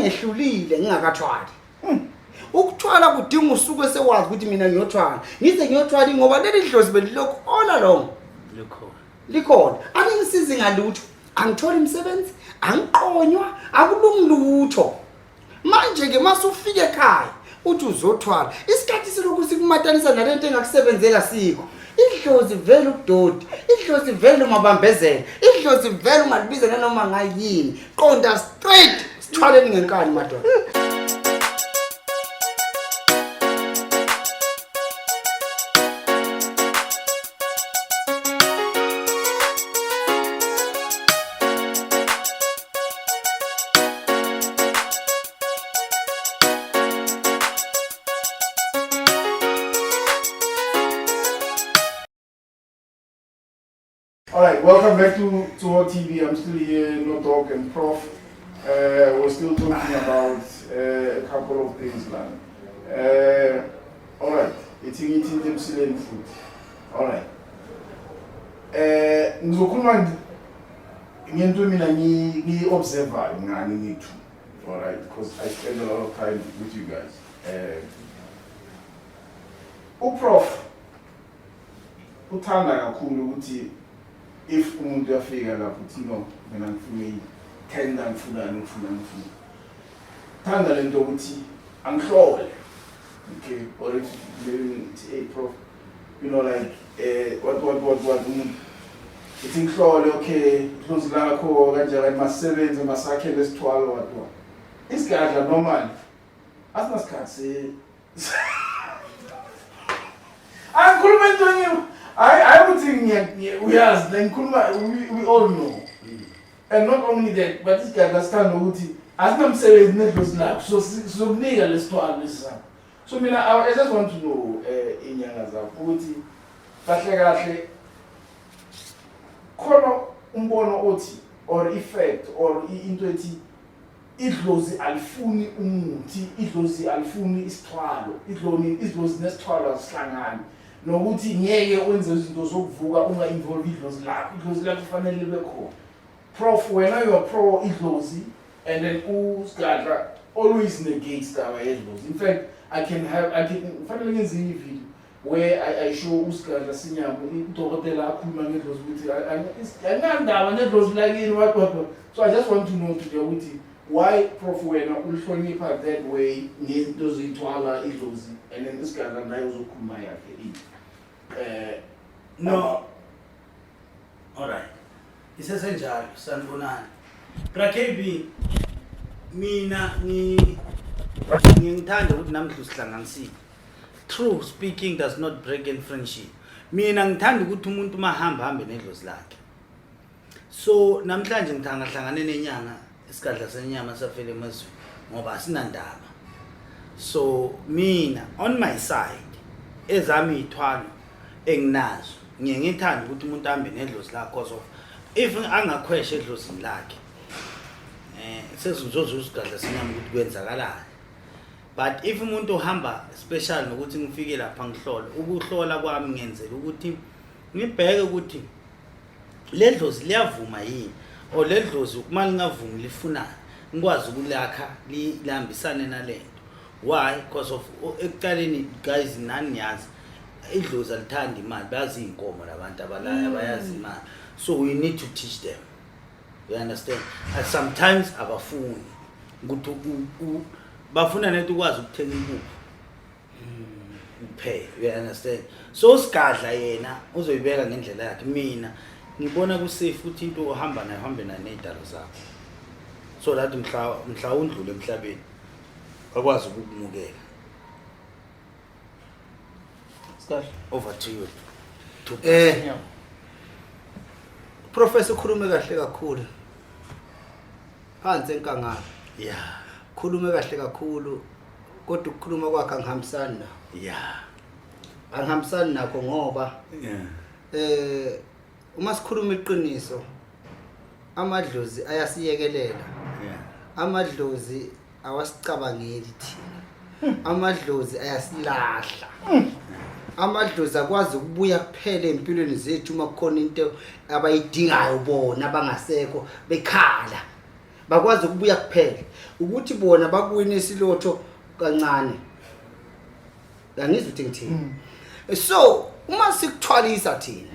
engehlulile ngingakathwali. Ukuthwala kudinga usuku esewazi ukuthi mina ngiyothwala, ngize ngiyothwala ngoba leli dlozi belilokhu all along Likhona. Likhona, alingisizi ngalutho, angitholi imisebenzi, angiqonywa, akulungi lutho. Manje-ke masufika ekhaya uthi uzothwala, isikhathi silokhu sikumatanisa nalento engakusebenzela sikho. Idlozi vele ukudoti, idlozi vele ungabambezela, idlozi vele ungalibiza nanoma ngayini. Qonda straight, sithwaleni ngenkani madoda. All right, welcome back to Tsoho TV. I'm still here, No Dog and Prof. We're still talking about a couple of things, man. All right, it's eating them food. All right. Ngizokhuluma ngento mina ngiyi-observayo ngani ngithi, all right, because I spend a lot of time with you guys. Uprof uthanda kakhulu ukuthi if umuntu uyafika lapho uthi, "No, mina ngifuna i-tender, ngifunani, ngifuna ngifuna," thanda lento ukuthi angihlole, okay, or if maybe ngithi, "Hey prof, like what what what what," umuntu ithi ngihlole, okay, idlozi lakho kanjani, masisebenze, masakhe lesithwalo, what what. Isigadla normally asinasikhathi. Angikhuluma into enye, hayi hayi, ukuthi uyazi la ngikhuluma, we all know. And not only that, but isigadla sithanda ukuthi asinamsebenzi nedlozi lakho, so sizokunika lesithwalo lesi sakho. So mina I just want to know inyanga zakho ukuthi kahle kahle khona umbono othi or effect or into ethi idlozi alifuni umuthi, idlozi alifuni isithwalo, idlozi nesithwalo azihlangani, nokuthi ngeke wenze izinto zokuvuka unga-involve idlozi lakho, idlozi lakho kufanele libe khona. Prof, wena you are pro idlozi and then uSigadla always negates taba yedlozi. In fact, I can kufanele ngenze enye video where I show uSigadla Sinyama, udokotela, akhuluma ngedlozi ukuthi anginandaba nedlozi lakini, what what what. So I just want to know today ukuthi why, Prof, wena ulihlonipha that way ngento ziyithwala idlozi, and then isigadla naye uzokhuluma yakhe ini No. Alright. Isesenjalo, sanibonani. Bra KB, mina ngithanda ukuthi namhla usihlanganisile. True speaking does not break in friendship. Mina ngithanda ukuthi umuntu mahamba hambe nedlozi lakhe. So namhlanje ngithanga hlangane nenyanga, isigadla senyama safela emazweni ngoba asinandaba. So mina on my side, ezami ithwalo enginazo, ngiye ngithanda ukuthi umuntu ahambe nedlozi lakhe, cause of if angakhwesha edlozini lakhe sezizozwa isigadla senyama ukuthi kwenzakalani. But if umuntu uhamba special nokuthi ngifike lapha ngihlole, ukuhlola kwami ngenzela ukuthi ngibheke ukuthi le dlozi liyavuma yini, or le dlozi uma lingavumi lifunani, ngikwazi ukulakha lihambisane nalento. Why? Because of ekuqaleni, guys, nani niyazi idlozi alithandi imali, bayazi iy'nkomo labantu abalaya, bayazi imali, so we need to teach them, you understand? And sometimes abafuni ukuthi bafuna nento ukwazi ukuthenga impuphu kuphela, you understand? So usigadla yena uzoyibeka ngendlela yakhe. Mina ngibona kusafe ukuthi into ohamba nayo, uhambe nayo ney'dalo zakho, so that mhla undlule emhlabeni bakwazi ukukumukela. Sigadla. Over to you to Professor ukhulume kahle kakhulu. Phansi enkangala. Khulume kahle kakhulu, kodwa ukukhuluma kwakhe angihambisani nakho. Angihambisani nakho ngoba uma sikhuluma iqiniso, amadlozi ayasiyekelela. Amadlozi awasicabangeli thina. Amadlozi ayasilahla. Amadlozi akwazi ukubuya kuphela empilweni zethu uma kukhona into abayidingayo bona abangasekho bekhala. Bakwazi ukubuya kuphela ukuthi bona bakuwina isilotho kancane. Angizwa ukuthi ngithini. So uma sikuthwalisa thina,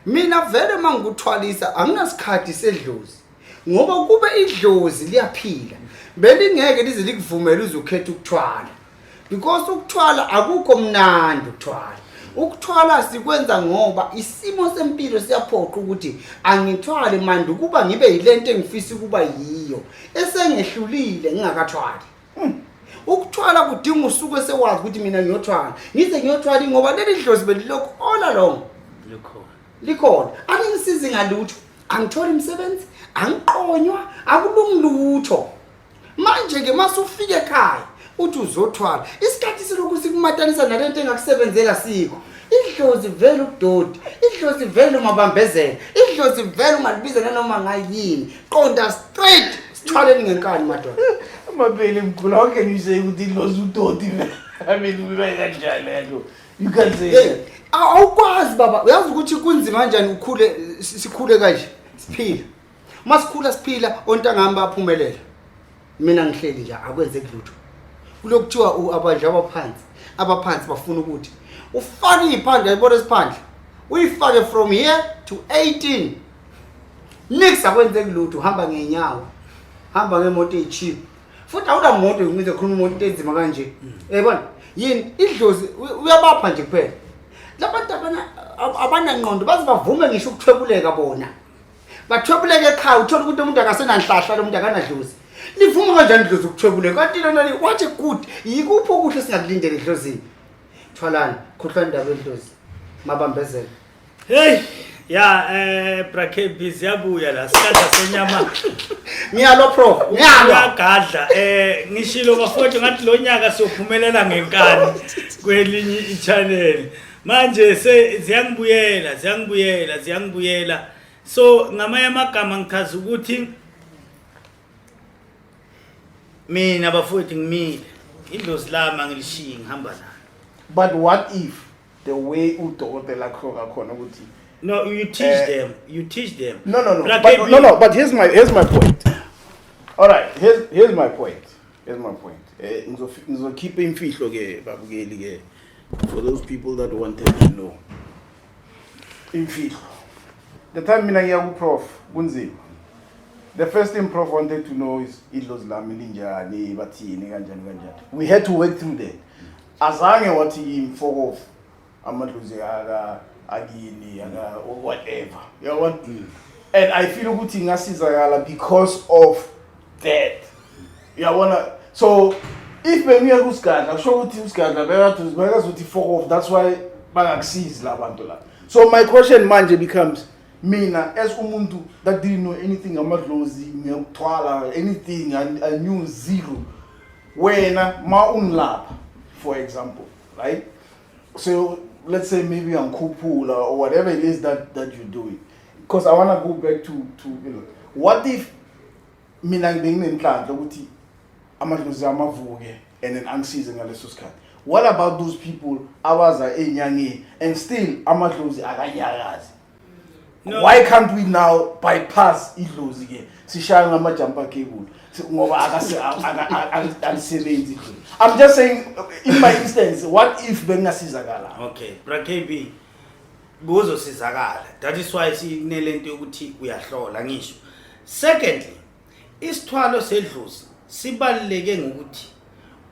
mina vele uma ngikuthwalisa anginasikhathi sedlozi, ngoba kube idlozi liyaphila belingeke lize likuvumele uze ukhethe ukuthwala, because ukuthwala akukho mnandi. Ukuthwala sikwenza ngoba isimo sempilo siyaphoqa ukuthi angithwale manje ukuba ngibe yilento engifisa ukuba yiyo esengehlulile ngingakathwali. Ukuthwala kudinga usuku esewazi ukuthi mina ngiyothwala, ngize ngiyothwala, ngoba leli dlozi belilokhu all along Likhona. Likhona, alingisizi ngalutho, angitholi imisebenzi, angiqonywa, akulungi lutho. Manje-ke masufika ekhaya uthi uzothwala, isikhathi silokhu sikumatanisa nalento engakusebenzela sikho. Idlozi vele ukudodi, idlozi vele ungabambezela, idlozi vele ungalibiza nanoma ngayini. Qonda straight, sithwaleni ngenkani, madoda. Amabele mkhulu, how can you say ukuthi idlozi udoti? I mean, uyiba kanjani lento? You can say Hey, that. Awukwazi baba, uyazi ukuthi kunzima kanjani ukhule, sikhule kanje siphila. Uma sikhula siphila, ontangami baphumelela, mina ngihleli nje akwenzeki lutho. Kulokuthiwa abanje abaphansi bafuna ukuthi ufake iy'phandle, yayibona esiphandle, uyifake from here to 18, nix, akwenzeki lutho. Uhamba ngey'nyawo, hamba ngemoto eyi-cheap, futhi awunamoto ngize khuluma imoto into enzima kanje, yayibona yini. Idlozi uyabapha nje kuphela labantu abanangqondo, baze bavume ngisho ukuthwebuleka bona, bathwebuleke ekhaya. Uthola ukuthi umuntu akasenanhlahla, lo muntu akanadlozi. Livuma kanjani idlozi ukuthwebuleka? Kanti lona what a good, yikuphi okuhle singakulindela edlozini? Thwalani, khohlwa indaba edlozi, mabambezela. Hey, ya Bra KB, siyabuya la sikadla senyama. Ngiyalwa, prof, ngiyalwa. Uyagadla. Ngishilo bafowethu, ngathi lo nyaka siyophumelela ngenkani kwelinye i-channel. Manje se ziyangibuyela, ziyangibuyela, ziyangibuyela. So ngamanye amagama ngichaza ukuthi mina bafowethu ngimile, idlozi lami angilishiyi, ngihamba nalo. But what if the way udokotela akhoka khona ukuthi No, you teach them, you teach them. No. Bra But, KB, no, but here's my point. All right, here's my point. Here's my point. Eh, ngizokhipha imfihlo ke babukeli ke, for those people that wanted to know. Imfihlo. The time mina ngiya ku prof kunzima. The first thing prof wanted to know is idlozi lami linjani, bathini, kanjani kanjani. We had to work through that. Azange wathi kimi fuck off, amadlozi aka akini aka or whatever. Yabona? And I feel ukuthi ngasizakala because of that. Uyabona? So if bengiye kusigadla, kusho ukuthi usigadla bekathi bekazothi fuck off, that's why bangakusizi la bantu la. So my question manje becomes, mina as umuntu that didn't know anything amadlozi, ngiyakuthwala anything, I knew zero. Wena ma ungilapha, for example, right? So let's say maybe angikhuphula or whatever it is that you're doing, because I want to go back to what if mina benginenhlanhla ukuthi amadlozi ami avuke and then angisize ngaleso sikhathi? What about those people abaza ey'nyangeni and still amadlozi akanyakazi? No. Why can't we now bypass idlozi ke, sishaya ngama-jumper cable, ngoba alisebenzi idlozi? I'm just saying, in my instance, what if bengingasizakala? Okay, Bra KB, kuzosizakala. That is why sinelento yokuthi uyahlola ngisho. Secondly, isithwalo sedlozi sibaluleke ngokuthi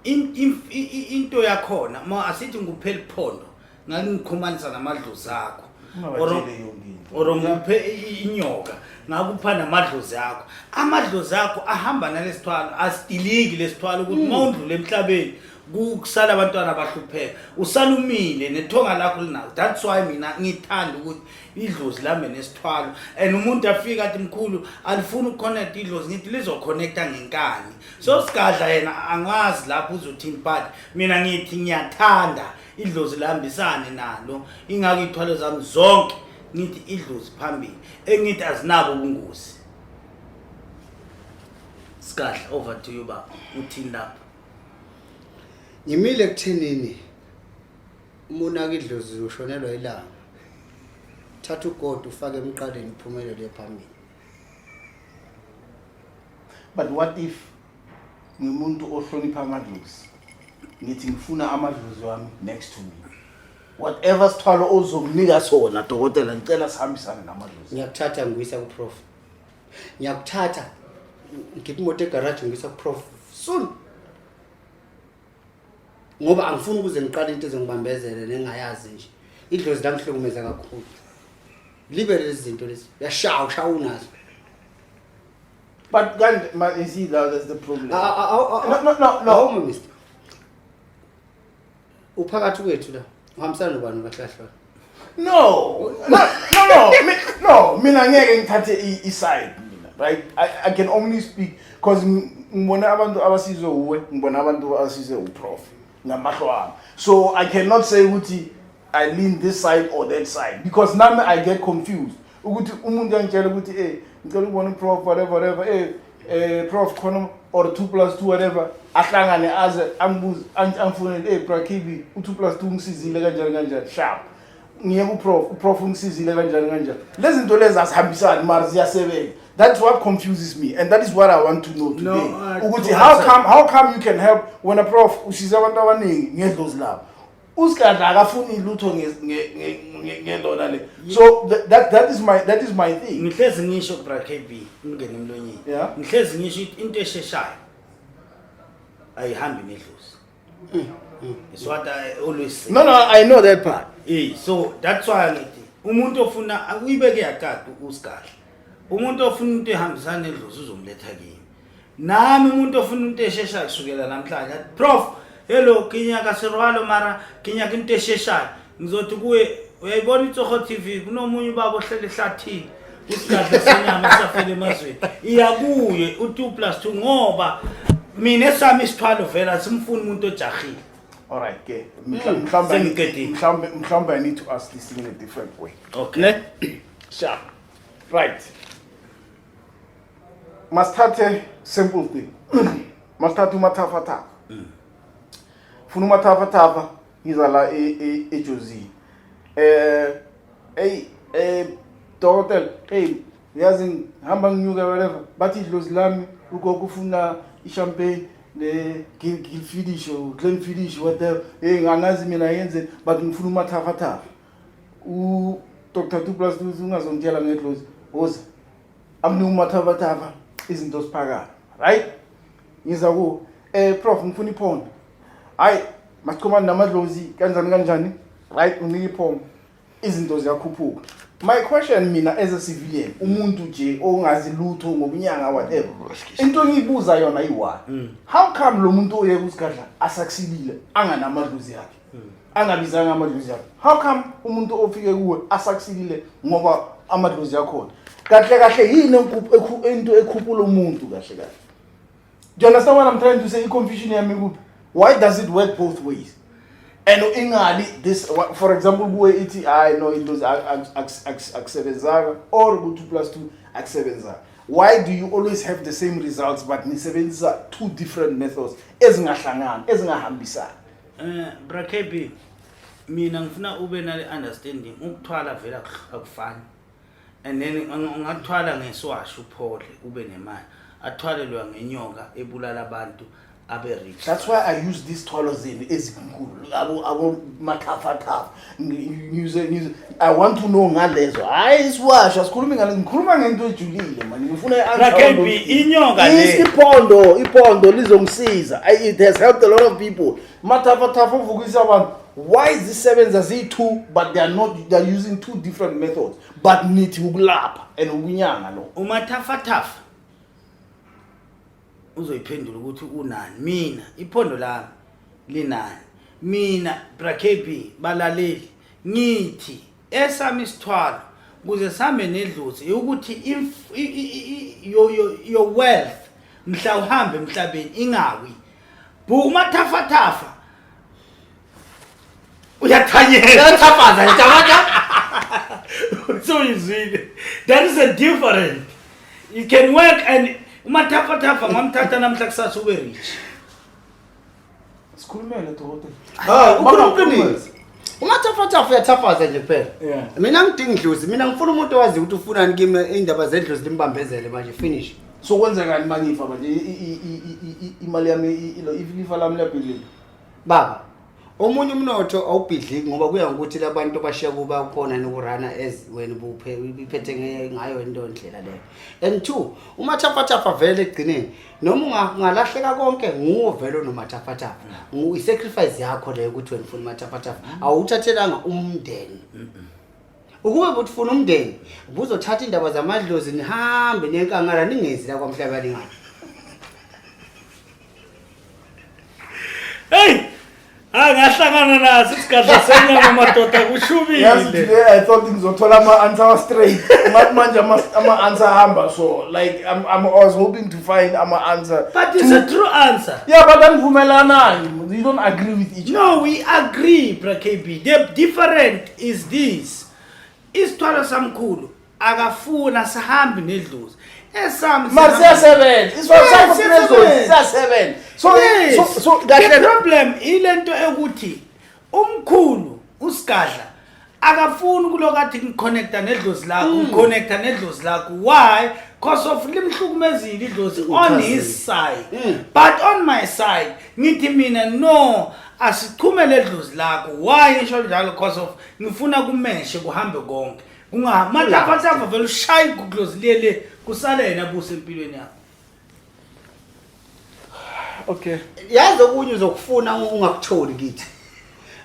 into yakhona ma asithi ngikuphela iphondo, ngangikhumanisa namadlozi akho. Ungabatsheli yonke into. Or ngiphe inyoka, ngakupha namadlozi akho. Amadlozi akho ahamba nalesithwalo, asidiliki lesithwalo ukuthi uma undlula emhlabeni kusala abantwana abahlupheka, usala umile nethonga lakho linawo. That's why mina ngithanda ukuthi idlozi lami nesithwalo, and umuntu afika athi, "Mkhulu, alifuni ukuconnect idlozi," ngithi lizoconnecta ngenkani. So sigadla yena angazi lapho uzothini, but mina ngithi ngiyathanda idlozi lihambisane nalo, ingakho iy'thwalo zami zonke ngithi idlozi phambili, engithi azinabo ubungozi. Sigadla, over to you baba, uthini lapho? Ngimile ekuthenini uma unaka idlozi ushonelwa ilanga. Thatha ugodo ufake emqaleni, uphumelele phambili. But what if ngimuntu ohlonipha amadlozi, ngithi ngifuna amadlozi wami next to me, whatever sithwalo ozonginika sona, dokotela, ngicela sihambisane namadlozi? Ngiyakuthatha ngikuyisa kuprof. Ngiyakuthatha ngikhipha imoto egaraji, ngikuyisa kuprof soon, ngoba angifuni ukuze ngiqale into ezongibambezele nengayazi nje. Idlozi langihlukumeza kakhulu, libe lezi zinto lezi, uyashaya, ushaya unazo. But kanje you see, now that's the problem. Ah, ah, ah, ah. No. Awuma, mister, uphakathi kwethu la, uhambisana nobani kahlahlwa? No, mina ngeke ngithathe i-side mina, right? I can only speak because ngibona abantu abasizwe uwe, ngibona abantu abasizwe uprof ngamahlo ami, so I cannot say ukuthi I lean this side or that side, because nami I get confused ukuthi umuntu uyangitshela ukuthi ngicela ukubona uprof, whatever, whatever, prof khona or 2 plus 2, whatever, ahlangane aze angibuze, angifonele, bra KB, u2 plus 2 ngisizile kanjani kanjani, sharp, ngiye kuprof, uprof ungisizile kanjani kanjani. Lezi zinto lezi azihambisani, mara ziyasebenza. That's what confuses me and that is what I want to know today, No, ukuthi to how answer- come, how come you can help wena prof, usiza abantu abaningi ngedlozi labo, usigadla akafuni lutho ngelona le. So that is my thing. Ngihlezi ngisho, bra KB, ngingene emlonyeni. Ngihlezi ngisho ukuthi into esheshayo ayihambi nedlozi. It's what I always say. No, I know that part. So that's why ngithi umuntu ofuna uyibeke yacaca usigadla, umuntu ofuna into ehambisana nedlozi uzomletha kimi. Nami umuntu ofuna into esheshayo kusukela namhlanje athi, "Prof, hello, ke nyaka serwalo, mara ke nyaka into esheshayo," ngizothi kuye, "Uyayibona iTsoho TV, kunomunye ubaba ohlele ehlathini, usigadla senyama esafele emazweni, iya kuye u2 plus 2," ngoba mina esami isithwalo vela simfuni umuntu ojahile. All right, ke mhlawumbe Sengiqedile. Mhlawumbe I need to ask this thing in a different way. Okay. Ne, sharp, right? Masithathe simple thing, masithathe umathafathafa. Funa umathafathafa, ngiza la eJozini, hey, dokotela, hey, yazi ngihamba nginyuka, whatever, bathi idlozi lami, ugogo ufuna ichampagne ne Glenfiddich or Glenfiddich, whatever. Hey, angazi mina yenze, but ngifuna umathafathafa. U Dr 2 plus 2 ungazongitshela ngedlozi, woza amnika umathafathafa, izinto ziphakame, right? Ngiza ku prof, ngifuna iphondo. Hayi, masichumane namadlozi kanjani kanjani, right? Unika iphondo, izinto ziyakhuphuka. My question mina as a civilian, umuntu nje ongazi lutho ngokunyanga, whatever, into engiyibuza yona iyi-one: how come lo muntu oye kusigadla asucceedile anganamadlozi yakhe, angabizanga amadlozi akhe? How come umuntu ofike kuwe asucceedile ngoba amadlozi akhona? Kahle kahle yini into ekhuphula umuntu kahle kahle? Do you understand what I'm trying to say? I-confusion yami kuphi? Why does it work both ways and ingali this, for example, kuwe ithi hayi no, into akusebenzanga, or ku-2 plus 2 akusebenzanga? Why do you always have the same results but nisebenzisa two different methods ezingahlangani, ezingahambisani? Bra KB, mina ngifuna ube nale understanding, ukuthwala vele akufani. And then ungathwala ngeswashi uphole ube nemali. Athwalelwa ngenyoka ebulala abantu abe rich. That's why I use these thwalo zenu ezinkulu, abo mathafathafa. Ngiyuse I want to know ngalezo, hayi isiwasho, asikhulumi ngalezo, ngikhuluma ngento ejulile man, ngifuna i-answer Bra on KB, those things. inyoka le. Iphondo lizongisiza. It has helped a lot of people. Mathafathafa uvukisa abantu. Why zisebenza ziyi-two but they are not, they are using two different methods, but nithi ukulapha and ukunyanga lo? Umathafathafa uzoyiphendula ukuthi unani. Mina iphondo lami linani. Mina, Bra KB, balaleli, ngithi esami isithwalo kuze same nedlozi ukuthi your wealth mhla uhambe emhlabeni ingawi. Bu umathafathafa uyathanyela. Uyathafaza nje. So izwile, there is a difference. You can work and umathafathafa ngamthatha namhla kusasa ube rich. Sikhulumele, dokotela. Ah, ukhuluma iqiniso. Umathafathafa uyathafaza nje kuphela. Mina ngidinga idlozi, mina ngifuna umuntu owazi ukuthi ufunani kimi, indaba zedlozi limbambezele manje, finish. So kwenzekani mangifa manje imali yami ilifa lami liyabhidlika? Baba, omunye umnotho awubhidliki ngoba kuya ngokuthi labantu abashiya kuba khona nokurana as wena ubuphe ubiphethe ngayo into ndlela leyo. And two, umathafathafa vele ekugcineni noma ungalahleka konke nguwo vele onomathafathafa. I-sacrifice yakho leyo ukuthi wena ufuna umathafathafa. Awuthathelanga umndeni. Ukube buthi ufuna umndeni, ubuzothatha indaba zamadlozi nihambe nenkangala ningezi la kwamhlaba lingani. Hey! Ah ngahlangana naso isigadla senyama madoda Yazi kushubile. today I thought ngizothola ama-answer straight. Ngathi manje ama-answer hamba so like I was hoping to find ama-answer. But it's a true answer. Yeah, but anivumelanani. You don't agree with each other. No, we agree, Bra KB. The different is this. Isithwalo samkhulu akafuna sihambe nedlozi. Esami Mara sihamba- siyasebenza. Isithwalo Yes, sakho sinedlozi siyasebenza. siyasebenza. So Yes. so The kahle problem ilento ekuthi umkhulu usigadla akafuni kulokathi ngiconnecta nedlozi lakho, ngiconnecta nedlozi lakho. Why? Because of limhlukumezile idlozi on his side. But on my side ngithi mina no asichume ledlozi lakho. Why ngisho njalo? Because of ngifuna kumeshe kuhambe konke. Kungamathafathafa vele ushaye igudlozi lele kusale yena busa empilweni yakho. Okay. Yazi okunye uzokufuna ungakutholi kithi.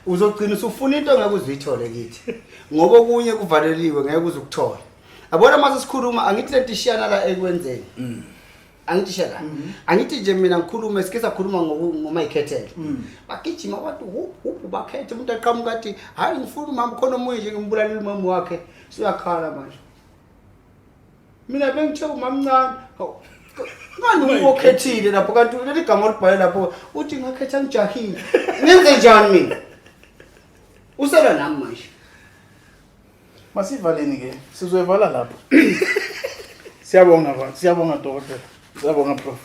Uzogcina usufuna into ongeke uze uyithole kithi. Ngoba okunye kuvaleliwe ngeke uze ukuthole. Yabona mase sikhuluma angithi lento ishiyana la ekwenzeni. Angithi ishiya la. Angithi nje mina ngikhulume sike sakhuluma ngomayikhethelo. Bagijima abantu hu hu bakhethe umuntu aqhamuka athi hayi ngifuna umama khona omunye nje ngimbulalela umama wakhe. Suyakhala manje. Mina bengithe umamncane. Hawu, ngani uwokhethile lapho kanti leli gama olibhale lapho uthi ngakhetha ngijahile. Ngenze njani mina? Usela nami manje. Masivaleni ke. Sizoyivala lapho. Siyabonga ba. Siyabonga dokotela. Siyabonga prof.